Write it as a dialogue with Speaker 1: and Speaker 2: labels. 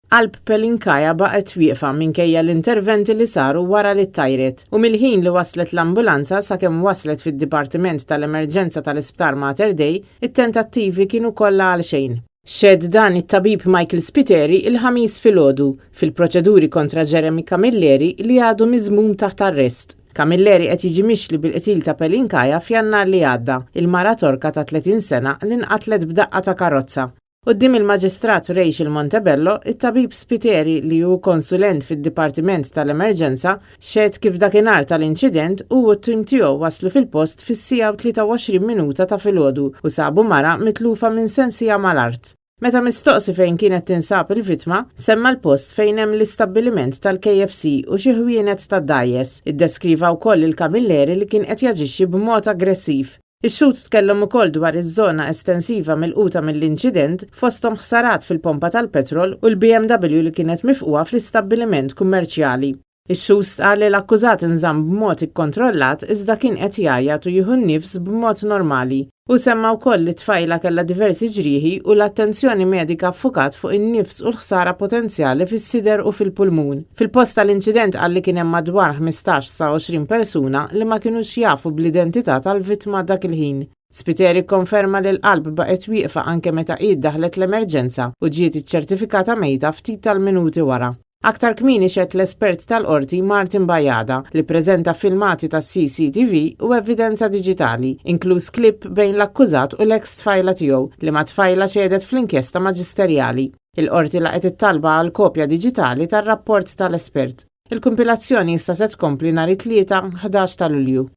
Speaker 1: Qalb Pelin Kaya baqgħet wieqfa minkejja l-interventi li saru wara li ttajret, u mill-ħin li waslet l-ambulanza sakemm waslet fid-Dipartiment tal-Emerġenza tal-Isptar Mater Dei, it-tentattivi kienu kollha għalxejn. Xehed dan it-tabib Michael Spiteri il-Ħamis filgħodu, fil-proċeduri kontra Jeremy Camilleri li għadu miżmum taħt arrest. Camilleri qed jiġi mixli bil-qtil ta' Pelin Kaya f'Jannar li għadda, il-mara Torka ta' 30 sena li nqatlet b'daqqa ta' karozza. Quddiem il-Maġistrat Rachel Montebello, it-tabib Spiteri li hu konsulent fid-Dipartiment tal-Emerġenza, xehed kif dakinhar tal-inċident hu u t-tim tiegħu waslu fil-post fis-siegħa u 23 minuta ta' filgħodu u sabu mara mitlufa minn sensiha mal-art. Meta mistoqsi fejn kienet tinsab il-vittma, semma l-post fejn hemm l-istabbiliment tal-KFC u xi ħwienet tad-dgħajjes. Iddeskriva wkoll lil Camilleri li kien qed jaġixxi b'mod aggressiv. Ix-xhud tkellem ukoll dwar iż-żona estensiva milquta mill-inċident, fosthom ħsarat fil-pompa tal-petrol u l-BMW li kienet mifqugħa fl-istabbiliment kummerċjali. Ix-xhud stqarr li l-akkużat inżamm b'mod ikkontrollat iżda kien qed jgħajjat u jieħu n-nifs b'mod normali. Hu semma wkoll li t-tfajla kellha diversi ġrieħi u l-attenzjoni medika ffukat fuq in-nifs u l-ħsara potenzjali fis-sider u fil-pulmun. Fil-post tal-inċident qal li kien hemm madwar 15 sa 20 persuna li ma kinux jafu bl-identità tal-vittma dak il-ħin. Spiteri kkonferma li l-qalb baqgħet wieqfa anke meta hi ddaħlet l-emerġenza u ġiet iċċertifikata mejta ftit tal-minuti wara. Aktar kmieni xehed l-espert tal-Qorti Martin Bajada li ppreżenta filmati tas-CCTV u evidenza diġitali, inkluż clip bejn l-akkużat u l-eks tfajla tiegħu, liema tfajla xehdet fl-inkjesta maġisterjali. Il-Qorti laqgħet it-talba għal kopja diġitali tar-rapport tal-espert. Il-kumpilazzjoni issa se tkompli nhar it-Tlieta, 11 ta' Lulju.